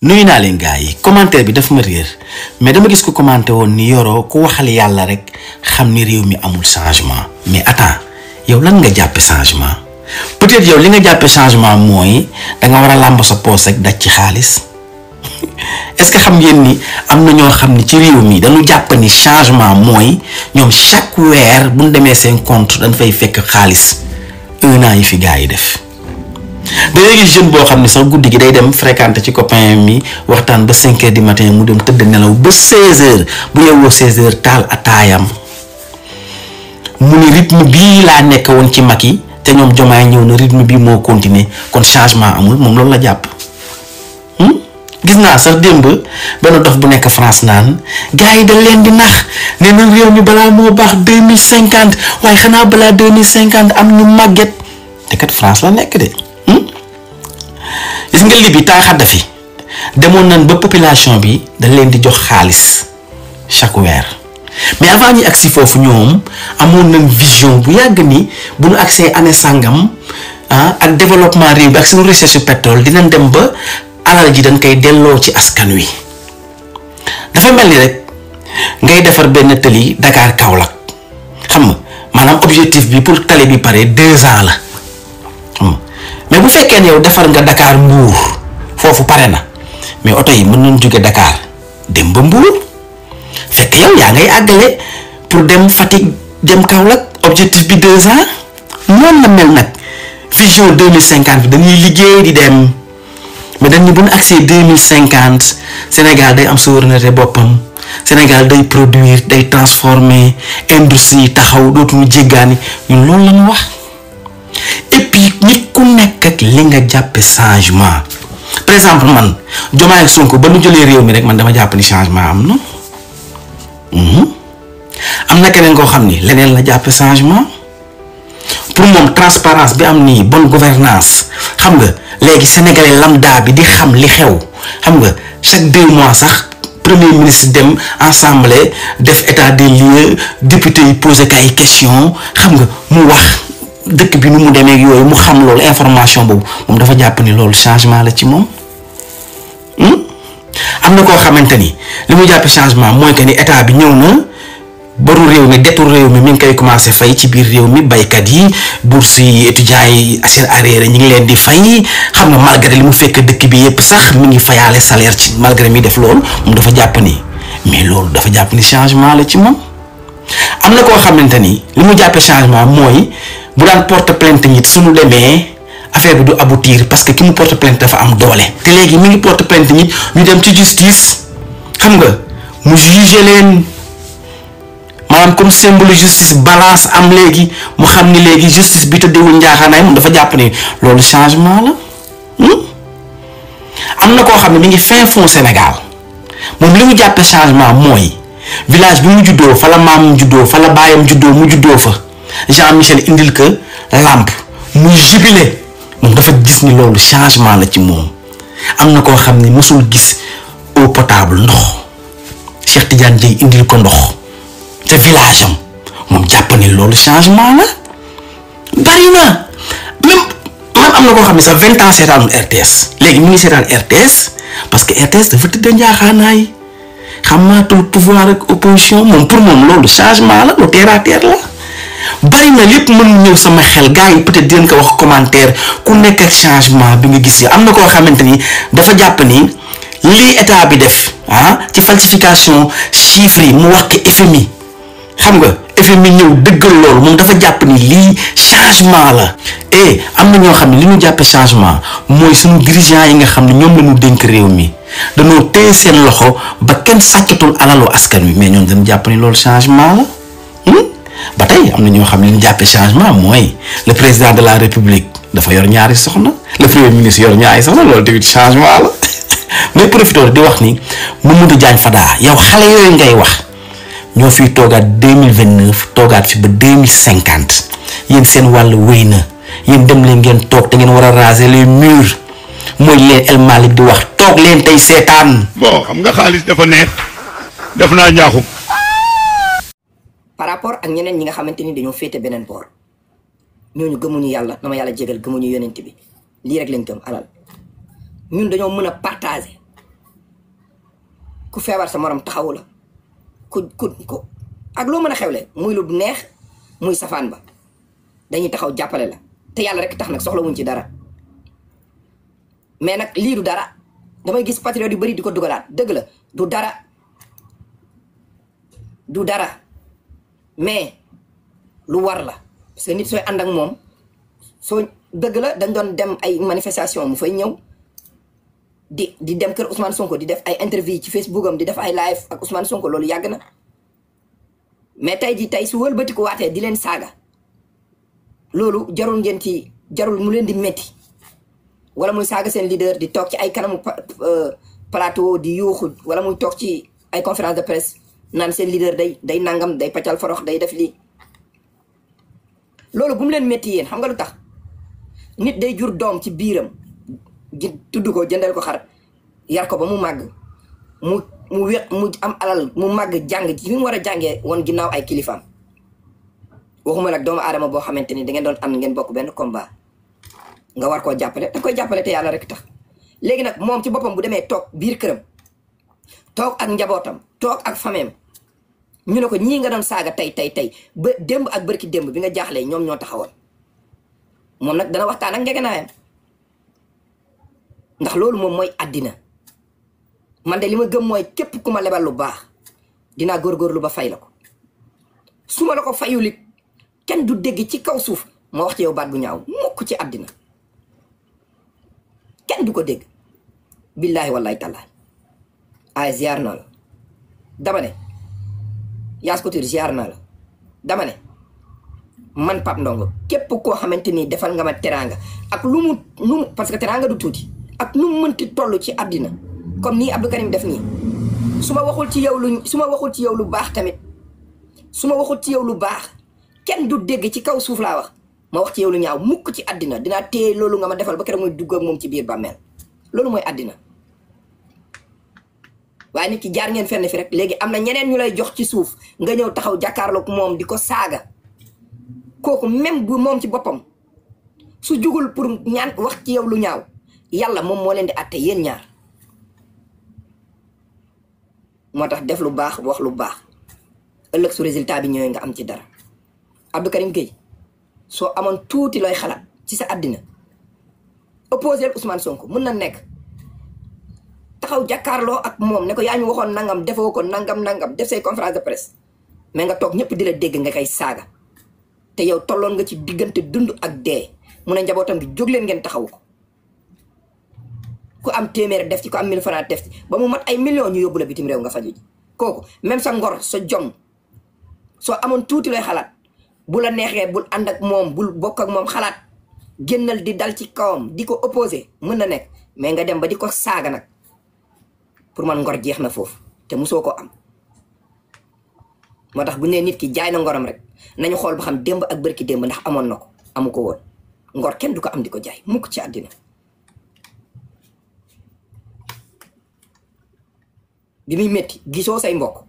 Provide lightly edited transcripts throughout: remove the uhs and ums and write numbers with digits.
nuyu naa leen gars yi commentaire bi daf ma réer mais dama gis ko commenté woon ni Yoro ku waxal yàlla rek xam ni réew mi amul changement mais attends yow lan nga jàppe changement peut-être yow li nga jàppe changement mooy danga war a làmb sa poos rek daj ci xaalis est-ce que xam ngeen ni am na ñoo xam ni ci réew mi dañu jàpp ni changement mooy ñoom chaque weer bu ñu demee seen compte dañ fay fekk xaalis 1 an yi fi gars yi def. da ngay gis jeune boo xam ne sax guddi gi day dem fréquenter ci copain mi waxtaan ba 5 heures du matin mu dem tëdd nelaw ba 16 heures bu yeewoo 16 heures taal ataayam mu ni rythme bii laa nekk woon ci mag yi te ñoom jomaay ñëw na rythme bii moo continuer kon changement amul moom loolu la jàpp. gis naa sax démb benn dof bu nekk France naan gars yi dañ leen di nax nee na réew mi balaa moo baax 2050 waaye xanaa balaa 2050 am ñu màgget te kat France la nekk de. gis nga Libye temps Kadhafi demoon nañ ba population bi dañ leen di jox xaalis chaque weer mais avant ñuy agsi foofu ñoom amoon nañ vision bu yàgg ni bu ñu agsee année sangam ak développement réew bi ak suñu recherche pétrole dinañ dem ba alal ji dañ koy delloo ci askan wi. dafa mel ni rek ngay defar benn tali Dakar Kaolack xam nga maanaam objectif bi pour tali bi pare 2 ans la xam nga mais bu fekkee ne yow defar nga Dakar Mbour foofu pare na mais oto yi mën nañ jóge Dakar dem ba Mbour fekk yow yaa ngay àggale pour dem Fatick dem Kaolack objectif bi 2 ans noonu la mel nag vision 2050 bi dañuy liggéey di dem mais dañ ni bu ñu agsee 2050 Sénégal day am souveraineté boppam Sénégal day produire day transformer industrie yi taxaw dootuñu jéggaani ñun loolu la ñu wax. et puis nit ku nekk ak li nga jàppe changement par exemple man Diomaye ak Sonko ba nu jëlee réew mi rek man dama jàpp ni changement am na. am na keneen koo xam ni leneen la jàppe changement pour moom transparence bi am nii bonne gouvernance xam nga léegi sénégalais lambda bi di xam li xew xam nga chaque 2 mois sax premier ministre dem assemblée def état des lieux député yi posé kay question xam nga mu wax. dëkk bi nu mu demee yooyu mu xam loolu information boobu moom dafa jàpp ni loolu changement la ci moom am na koo xamante ni li mu jàpp changement mooy que ni état bi ñëw na boru réew mi dettu réew mi ngi koy commencé fay ci biir réew mi baykat yi bourse yi étudiants yi seen arrière ñi ngi leen di fay xam nga malgré li mu fekk dëkk bi yépp sax mi ngi fayaale salaire ci malgré mi def loolu moom dafa jàpp ni mais loolu dafa jàpp ni changement la ci moom. am na koo xamante ni li mu jàppee changement mooy. bu daan porte plainte nit suñu demee affaire bi du aboutir parce que ki mu porte plainte dafa am doole te léegi mi ngi porte plainte nit ñu dem ci justice xam nga mu juger leen maanaam comme symbole justice balance am léegi mu xam ni léegi justice bi tëddeewul njaaxaanaay moom dafa jàpp ne loolu changement la. am na koo xam ne mi ngi fin fond Sénégal moom li mu jàppee changement mooy village bi mu juddoo fa la maamam juddoo fa la baayam juddoo mu juddoo fa. Jean-Michel indil que lampe muy jubilé moom dafa gis ni loolu changement la ci moom. am na koo xam ne mësul gis eau potable ndox Cheikh Tidiane Dièye indil ko ndox te village am moom jàpp ni loolu changement la bari na même man am na koo xam ne sax 20 ans seetaanul RTS léegi mu ngi seetaan RTS parce que RTS dafa tëdd njaaxaanaay xamaatul pouvoir ak opposition moom pour moom loolu changement la lu terre à terre la. bari na lépp mën ñëw sama xel gars yi peut-être dinañ ko wax commentaire ku nekk ak changement bi nga gis yi am na koo xamante ni dafa jàpp ni lii état bi def ci falsification chiffres yi mu wax ko FMI xam nga FMI ñëw dëggal loolu moom dafa jàpp ni lii changement la. et am na ñoo xam ne li ñu jàppe changement mooy suñu dirigeants yi nga xam ne ñoom la ñu dénk réew mi dañoo téye seen loxo ba kenn sàccatul alalu askan wi mais ñoom dañu jàpp ni loolu changement la. ba tey am na ñoo xam ne ñu jàppee changement mooy le président de la république dafa yor ñaari soxna le premier ministre yor ñaari soxna loolu tamit changement la mais profité di wax ni Mamadou Diagne Fada yow xale yooyu ngay wax ñoo fiy toogaat 2029 toogaat fi ba 2050 yéen seen wàll wéy na yéen dem leen ngeen toog te ngeen war a raser les murs mooy leen El Malick di wax toog leen tey seetaan. bon xam nga xaalis dafa neex def naa njaaxum. par rapport ak ñeneen ñi nga xamante ni dañoo féete beneen boor ñooñu gëmuñu yàlla dama yàlla jégal gëmuñu yonent bi lii rek lañ gëm alal ñun dañoo mën a partager ku feebar sa morom taxawu la ku ak loo mën a xewle muy lu neex muy safaan ba dañuy taxaw jàppale la te yàlla rek tax nag soxla wuñ ci dara mais nag lii du dara damay gis patriote yu bari di ko dugalaat dëgg la du dara mais lu war la parce que nit sooy ànd ak moom soo dëgg la dañ doon dem ay manifestation mu fay ñëw di dem kër Ousmane Sonko di def ay interview ci Facebook am di def ay live ak Ousmane Sonko loolu yàgg na mais tey su wëlbati ko waatee di leen saaga loolu jarul mu leen di metti wala muy saaga seen leader di toog ci ay kanamu plateau di yuuxu wala muy toog ci ay conférence de presse naan seen leader day nangam day paccal forox day def lii loolu bu mu leen metti yéen xam nga lu tax nit day jur doom ci biiram tudd ko jëndal ko xar yar ko ba mu màgg mu am alal mu màgg jàng ci fi mu war a jàngee woon ginnaaw ay kilifaam waxuma nag doomu aadama boo xamante ni da ngeen doon ànd ngeen bokk benn combat nga war koo jàppale da koy jàppale te yàlla rek tax léegi nag moom ci boppam bu demee toog biir këram toog ak njabootam toog ak fameem ñu ne ko ñii nga doon saaga tey ba démb ak bërki démb bi nga jaaxlee ñoom ñoo taxawoon moom nag dana waxtaan ak ngegenaayam ndax loolu moom mooy àddina man de li ma gëm mooy képp ku ma lebal lu baax dinaa góorgóorlu ba fay la ko su ma la ko fayulit kenn du dégg ci kaw suuf ma wax ci yow baat bu ñaaw mukk ci àddina kenn du ko dégg billaahi wallaahi tallaahi ay ziar naa la dama ne Yaas Couture ziar naa la dama ne man Pape Ndongo képp koo xamante ni defal nga ma teraanga ak lu mu parce que teraanga du tuuti ak nu mu mënti toll ci àddina comme nii Abdou Karim def nii su ma waxul ci yow lu baax tamit su ma waxul ci yow lu baax kenn du dégg ci kaw suuf laa wax ma wax ci yow lu ñaaw mukk ci àddina dinaa téye loolu nga ma defal ba keroog muy dugg ak moom ci biir bàmmeel loolu mooy àddina waaye nit ki jaar ngeen fenn fi rek léegi am na ñeneen ñu lay jox ci suuf nga ñëw taxaw jàkkaarloog moom di ko saaga kooku même bu moom ci boppam su jugul pour ñaan wax ci yow lu ñaaw yàlla moom moo leen di àtte yéen ñaar moo tax def lu baax wax lu baax ëllëg su résultat bi ñëwee nga am ci dara Abdou Karim Gueye soo amoon tuuti looy xalaat ci sa àddina opposé Ousmane Sonko mën na nekk taxaw jàkkaarloo ak moom ne ko yaa ñu waxoon nangam defoo ko nangam def say conférence de presse mais nga toog ñëpp di la dégg nga koy saaga te yow tolloon nga ci diggante dund ak dee mu ne njabootam gi jóg leen ngeen taxawu ko ku am téeméer def ci ku am 1000 francs def ci ba mu mat ay millions ñu yóbbu la bitim réew nga faju ji kooku même sa ngor sa jom soo amoon tuuti looy xalaat bu la neexee bul ànd ak moom bul bokk ak moom xalaat génnal di dal ci kawam di ko opposé mën na nekk mais nga dem ba di ko saaga nag pour man ngor jeex na foofu te musoo ko am moo tax bu nee nit ki jaay na ngoram rek nañu xool ba xam démb ak bërki démb ndax amoon na ko amu ko woon ngor kenn du ko am di ko jaay mukk ci àddina bi muy métti gisoo say mbokk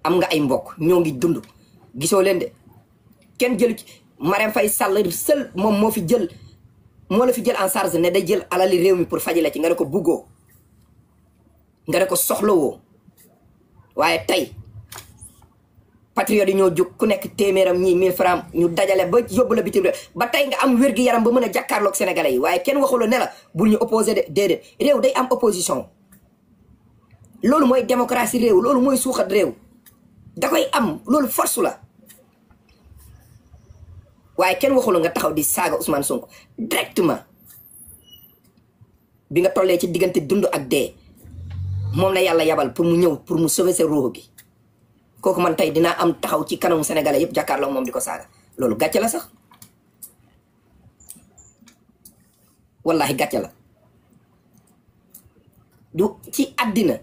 am nga ay mbokk ñoo ngi dund gisoo leen de kenn jël ci Marème Faye Sall seul moom moo la fi jël en charge ne day jël alali réew mi pour faji la ci nga ne ko buggoo nga ne ko soxlawoo waaye tey patriote yi ñoo jóg ku nekk téeméeram ñii 1000 francs ñu dajale ba yóbbu la bitim réew ba tey nga am wér-gi-yaram ba mën a jàkkaarloog sénégalais yi waaye kenn waxula ne la bul ñu opposé de déedéet réew day am opposition loolu mooy démocratie réew loolu mooy suuxat réew da koy am loolu force la waaye kenn waxula nga taxaw di saaga Ousmane Sonko directement bi nga tollee ci diggante dund ak dee moom la yàlla yabal pour mu ñëw pour mu sauver sa ruux gi kooku man tey dinaa am taxaw ci kanamu sénégalais yëpp jàkkaarloo moom di ko saaga loolu gàcce la sax wallahi gàcce la du ci àddina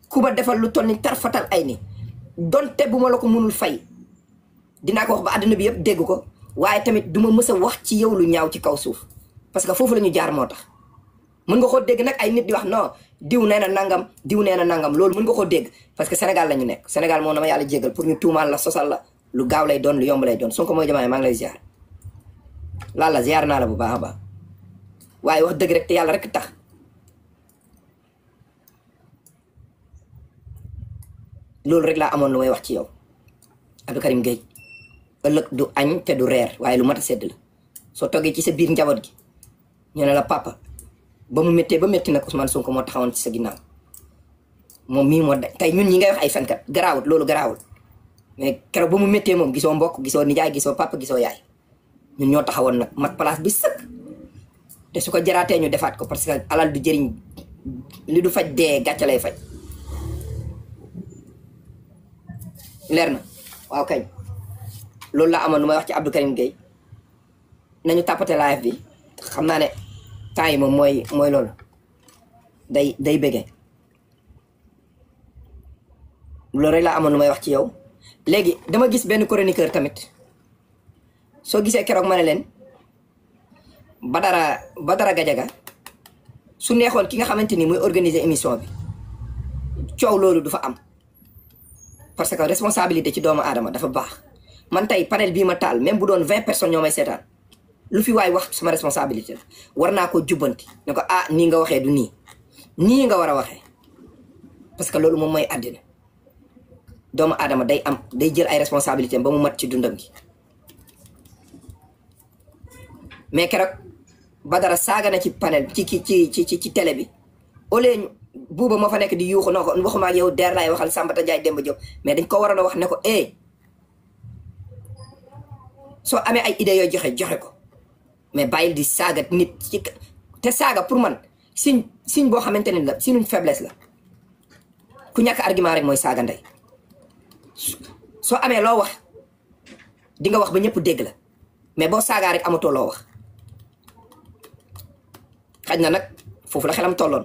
ku ma defal lu toll ni tarfatal ay ni donte bu ma la ko mënul fay dinaa ko wax ba àddina bi yëpp dégg ko waaye tamit du ma mës a wax ci yow lu ñaaw ci kaw suuf parce que foofu la ñu jaar moo tax mën nga koo dégg nag ay nit di wax non diw nee na nangam loolu mën nga koo dégg parce que Sénégal la ñu nekk Sénégal moom na ma yàlla jégal pour ñu tuumaal la sosal la lu gaaw lay doon lu yomb lay doon Sonko mooy Diomaye maa ngi lay ziar laala ziar naa la bu baax a baax waaye wax dëgg rek te yàlla rek tax loolu rek laa amoon lu may wax ci yow Abdou Karim Gueye ëllëg du añ te du reer waaye lu mat a sedd la soo toggee ci sa biir njaboot gi ñu ne la papa ba mu méttee ba métti nag Ousmane Sonko moo taxawoon ci sa ginnaaw moom mii moo tey ñun ñi ngay wax ay fenkat garaawut loolu garaawut mais keroog ba mu méttee moom gisoo mbokk gisoo nijaay gisoo papa gisoo yaay ñun ñoo taxawoon nag mat place bi sëkk te su ko jaraatee ñu defaat ko parce que alal du jëriñ li du faj dee gàcce lay faj leer na waaw kañ loolu laa amoon lu may wax ci Abdou Karim Gueye nañu tàppate live bi xam naa ne temps yi moom mooy loolu day bëggee loolu rek laa amoon lu may wax ci yow léegi dama gis benn chroniqueur tamit soo gisee keroog ma ne leen Badara Gadiaga su neexoon ki nga xamante ni muy organiser émission bi coow loolu du fa am parce que responsabilité ci doomu aadama dafa baax man tey panel bii ma taal même bu doon 20 personnes ñoo may seetaan lu fi waay wax sama responsabilité la war naa ko jubbanti ne ko ah nii nga waxee du nii nga war a waxee parce que loolu moom mooy àddina doomu aadama day jël ay responsabilité ba mu mat ci dundam gi mais keroog Badara saaga na ci panel ci télé bi au lieu buuba moo fa nekk di yuuxu noo ko waxuma ak yow der laay waxal Sambata Jaay Demba Diop mais dañ ko waroon a wax ne ko soo amee ay idées yoo joxe ko mais bàyyil di saaga nit te saaga pour man signe boo xamante ne la signe faiblesse la ku ñàkk argument rek mooy saaga ndey soo amee loo wax di nga wax ba ñëpp dégg la mais boo saagaa rek amatoo loo wax xaj na nag foofu la xelam tolloon